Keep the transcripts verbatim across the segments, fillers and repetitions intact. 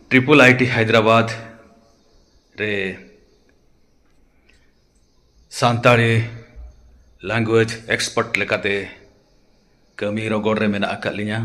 Triple I T Hyderabad ᱨᱮ Santali language expert ᱞᱮᱠᱟᱛᱮ ᱠᱟᱹᱢᱤ ᱨᱚᱜᱚᱲ ᱨᱮ ᱢᱮᱱᱟᱜ ᱟᱠᱟᱫ ᱞᱤᱧᱟ᱾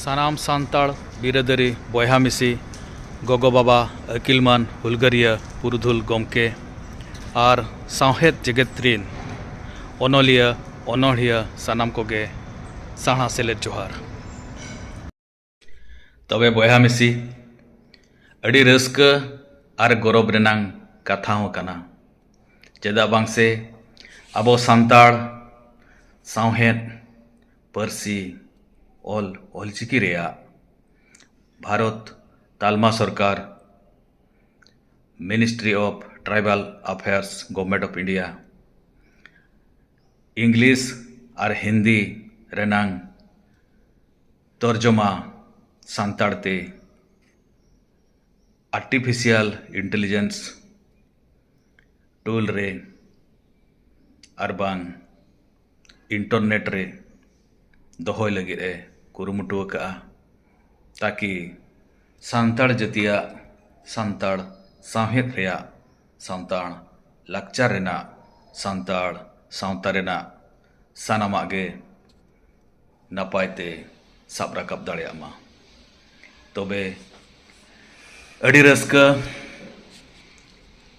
ᱥᱟᱱᱟᱢ ᱥᱟᱱᱛᱟᱲ ᱵᱤᱨᱟᱹᱫᱟᱹᱨᱤ ᱵᱚᱭᱦᱟ ᱢᱤᱥᱤ, ᱜᱚᱜᱚ ᱵᱟᱵᱟ, ᱟᱹᱠᱤᱞᱢᱟᱱ ᱦᱩᱞᱜᱟᱹᱨᱤᱭᱟᱹ ᱯᱩᱨᱩᱫᱷᱩᱞ ᱜᱚᱢᱠᱮ ᱟᱨ ᱥᱟᱶᱦᱮᱫ ᱡᱮᱜᱮᱛ ᱨᱤᱱ ᱚᱱᱚᱞᱤᱭᱟᱹ, ᱚᱱᱚᱬᱦᱤᱭᱟᱹ ᱥᱟᱱᱟᱢ ᱠᱚᱜᱮ ᱥᱟᱨᱦᱟᱣ ᱥᱮᱞᱮᱫ ᱡᱚᱦᱟᱨ᱾ ᱛᱚᱵᱮ ᱵᱚᱭᱦᱟ ᱢᱤᱥᱤ, ᱟᱹᱰᱤ ᱨᱟᱹᱥᱠᱟᱹ ᱟᱨ ᱜᱚᱨᱚᱵᱽ ᱨᱮᱱᱟᱝ ᱠᱟᱛᱷᱟ ᱦᱚᱸ ᱠᱟᱱᱟ᱾ ᱪᱮᱫᱟᱜ ᱵᱟᱝ ᱥᱮ ᱟᱵᱚ ᱥᱟᱱᱛᱟᱲ ᱥᱟᱶᱦᱮᱫ, ᱯᱟᱹᱨᱥᱤ, ᱚᱞ, ᱚᱞᱪᱤᱠᱤ ᱨᱮᱭᱟᱜ ᱵᱷᱟᱨᱚᱛ ᱛᱟᱞᱢᱟ ᱥᱚᱨᱠᱟᱨ, Ministry of Tribal Affairs, Government of India, English ᱟᱨ ᱦᱤᱱᱫᱤ ᱨᱮᱱᱟᱝ ᱛᱚᱨᱡᱚᱢᱟ ᱥᱟᱱᱛᱟᱲ ᱛᱮ artificial intelligence tool ᱨᱮ ᱟᱨ ᱵᱟᱝ internet ᱨᱮ ᱫᱚᱦᱚᱭ ᱞᱟᱹᱜᱤᱫ ᱮ ᱠᱩᱨᱩᱢᱩᱴᱩ ᱟᱠᱟᱫᱼᱟ, ᱛᱟᱠᱤ ᱥᱟᱱᱛᱟᱲ ᱡᱟᱹᱛᱤᱭᱟᱜ, ᱥᱟᱱᱛᱟᱲ ᱥᱟᱶᱦᱮᱫ ᱨᱮᱭᱟᱜ, ᱥᱟᱱᱛᱟᱲ ᱞᱟᱠᱪᱟᱨ ᱨᱮᱱᱟᱜ, ᱥᱟᱱᱛᱟᱲ ᱥᱟᱶᱛᱟ ᱨᱮᱱᱟᱜ ᱥᱟᱱᱟᱢᱟᱜ ᱜᱮ ᱱᱟᱯᱟᱭ ᱛᱮ ᱥᱟᱵ ᱨᱟᱠᱟᱵ ᱫᱟᱲᱮᱭᱟᱜ ᱢᱟ᱾ ᱛᱚᱵᱮ ᱟᱹᱰᱤ ᱨᱟᱹᱥᱠᱟᱹ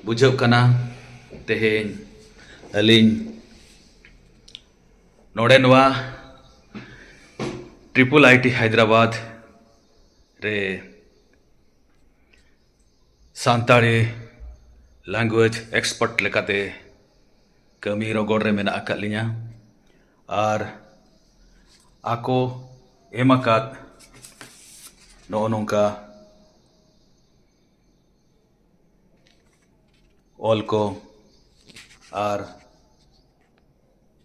ᱵᱩᱡᱷᱟᱹᱜ ᱠᱟᱱᱟ, ᱛᱮᱦᱮᱧ ᱟᱹᱞᱤᱧ ᱱᱚᱰᱮ ᱱᱚᱣᱟ ᱴᱨᱤᱯᱩᱞ ᱟᱭ ᱴᱤ ᱦᱟᱭᱫᱨᱟᱵᱟᱫᱽ ᱨᱮ ᱥᱟᱱᱛᱟᱲᱤ language expert ᱞᱮᱠᱟᱛᱮ ᱠᱟᱹᱢᱤ ᱨᱚᱜᱚᱲ ᱨᱮ ᱢᱮᱱᱟᱜ ᱟᱠᱟᱫ ᱞᱤᱧᱟ᱾ ᱟᱨ ᱟᱠᱚ ᱮᱢ ᱟᱠᱟᱫ ᱱᱚᱜᱼᱚ ᱱᱚᱝᱠᱟ ᱚᱞ ᱠᱚ ᱟᱨ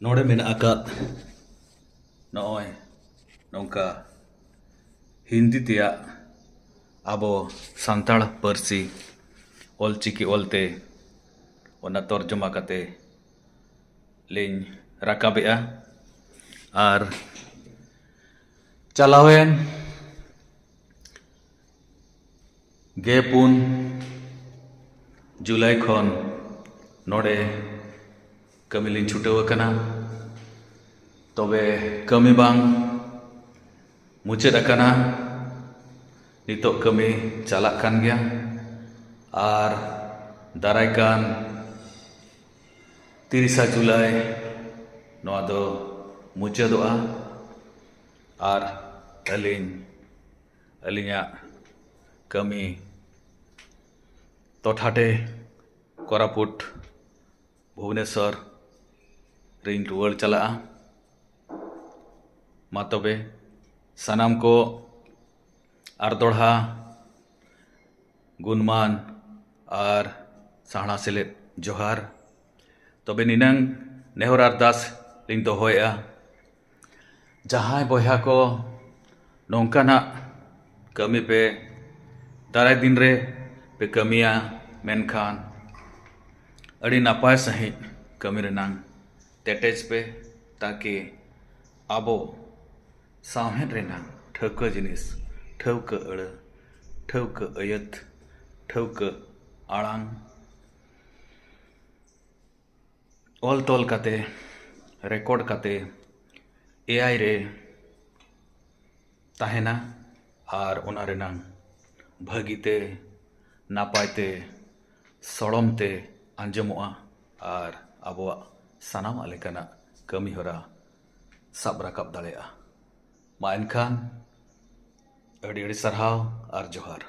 ᱱᱚᱰᱮ ᱢᱮᱱᱟᱜ ᱟᱠᱟᱫ ᱱᱚᱜᱼᱚᱭ ᱱᱚᱝᱠᱟ ᱦᱤᱱᱫᱤ ᱛᱮᱭᱟᱜ ᱟᱵᱚ ᱥᱟᱱᱛᱟᱲ ᱯᱟᱹᱨᱥᱤ ᱚᱞᱪᱤᱠᱤ ᱚᱞᱛᱮ ᱚᱱᱟ ᱛᱚᱨᱡᱚᱢᱟ ᱠᱟᱛᱮ ᱞᱤᱧ ᱨᱟᱠᱟᱵᱮᱜᱼᱟ᱾ ᱟᱨ ᱪᱟᱞᱟᱣᱮᱱ ᱜᱮ ᱯᱩᱱ ᱡᱩᱞᱟᱭ ᱠᱷᱚᱱ ᱱᱚᱰᱮ ᱠᱟᱹᱢᱤ ᱞᱤᱧ ᱪᱷᱩᱴᱟᱹᱣ ᱟᱠᱟᱱᱟ᱾ ᱛᱚᱵᱮ ᱠᱟᱹᱢᱤ ᱵᱟᱝ ᱢᱩᱪᱟᱹᱫ ᱟᱠᱟᱱᱟ, ᱱᱤᱛᱚᱜ ᱠᱟᱹᱢᱤ ᱪᱟᱞᱟᱜ ᱠᱟᱱ ᱜᱮᱭᱟ᱾ ᱟᱨ ᱫᱟᱨᱟᱭ ᱠᱟᱱ ᱛᱤᱨᱤᱥᱟ ᱡᱩᱞᱟᱭ ᱱᱚᱣᱟ ᱫᱚ ᱢᱩᱪᱟᱹᱫᱚᱜᱼᱟ᱾ ᱟᱨ ᱟᱹᱞᱤᱧ ᱟᱹᱞᱤᱧᱟᱜ ᱠᱟᱹᱢᱤ ᱴᱚᱴᱷᱟᱴᱮ ᱠᱚᱨᱟᱯᱩᱴ ᱵᱷᱩᱵᱽᱱᱮᱥᱚᱨ ᱨᱤᱧ ᱨᱩᱣᱟᱹᱲ ᱪᱟᱞᱟᱜᱼᱟ᱾ ᱢᱟ ᱛᱚᱵᱮ ᱥᱟᱱᱟᱢ ᱠᱚ ᱟᱨ ᱫᱚᱲᱦᱟ ᱜᱩᱱᱢᱟᱱ ᱟᱨ ᱥᱟᱦᱱᱟ ᱥᱮᱞᱮᱫ ᱡᱚᱦᱟᱨ᱾ ᱛᱚᱵᱮ ᱱᱤᱱᱟᱹᱝ ᱱᱮᱦᱚᱨ ᱟᱨᱫᱟᱥ ᱞᱤᱧ ᱫᱚᱦᱚᱭᱮᱫᱼᱟ, ᱡᱟᱦᱟᱸᱭ ᱵᱚᱭᱦᱟ ᱠᱚ ᱱᱚᱝᱠᱟᱱᱟᱜ ᱠᱟᱹᱢᱤ ᱯᱮ ᱫᱟᱨᱟᱭ ᱫᱤᱱ ᱨᱮ ᱯᱮ ᱠᱟᱹᱢᱤᱭᱟ, ᱢᱮᱱᱠᱷᱟᱱ ᱟᱹᱰᱤ ᱱᱟᱯᱟᱭ ᱥᱟᱺᱦᱤᱡ ᱠᱟᱹᱢᱤ ᱨᱮᱱᱟᱝ ᱛᱮᱴᱮᱡ ᱯᱮ, ᱛᱟᱠᱤ ᱟᱵᱚ ᱥᱟᱶᱦᱮᱫ ᱨᱮᱱᱟᱝ ᱴᱷᱟᱹᱣᱠᱟᱹ ᱡᱤᱱᱤᱥ, ᱴᱷᱟᱹᱣᱠᱟᱹ ᱟᱹᱲᱟᱹ, ᱴᱷᱟᱹᱣᱠᱟᱹ ᱟᱹᱭᱟᱹᱛ, ᱴᱷᱟᱹᱣᱠᱟᱹ ᱟᱲᱟᱝ ᱚᱞ ᱛᱚᱞ ᱠᱟᱛᱮ, ᱨᱮᱠᱚᱨᱰ ᱠᱟᱛᱮ ᱮ ᱟᱭ ᱨᱮ ᱛᱟᱦᱮᱱᱟ ᱟᱨ ᱚᱱᱟ ᱨᱮᱱᱟᱝ ᱵᱷᱟᱹᱜᱤ ᱛᱮ, ᱱᱟᱯᱟᱭ ᱛᱮ, ᱥᱚᱲᱚᱢ ᱛᱮ ᱟᱸᱡᱚᱢᱚᱜᱼᱟ ᱟᱨ ᱟᱵᱚᱣᱟᱜ ᱥᱟᱱᱟᱢᱟᱜ ᱞᱮᱠᱟᱱᱟᱜ ᱠᱟᱹᱢᱤ ᱦᱚᱨᱟ ᱥᱟᱵ ᱨᱟᱠᱟᱵ ᱫᱟᱲᱮᱭᱟᱜᱼᱟ᱾ ᱢᱟ ᱮᱱᱠᱷᱟᱱ ᱟᱹᱰᱤ ᱟᱹᱰᱤ ᱥᱟᱨᱦᱟᱣ ᱟᱨ ᱡᱚᱦᱟᱨ᱾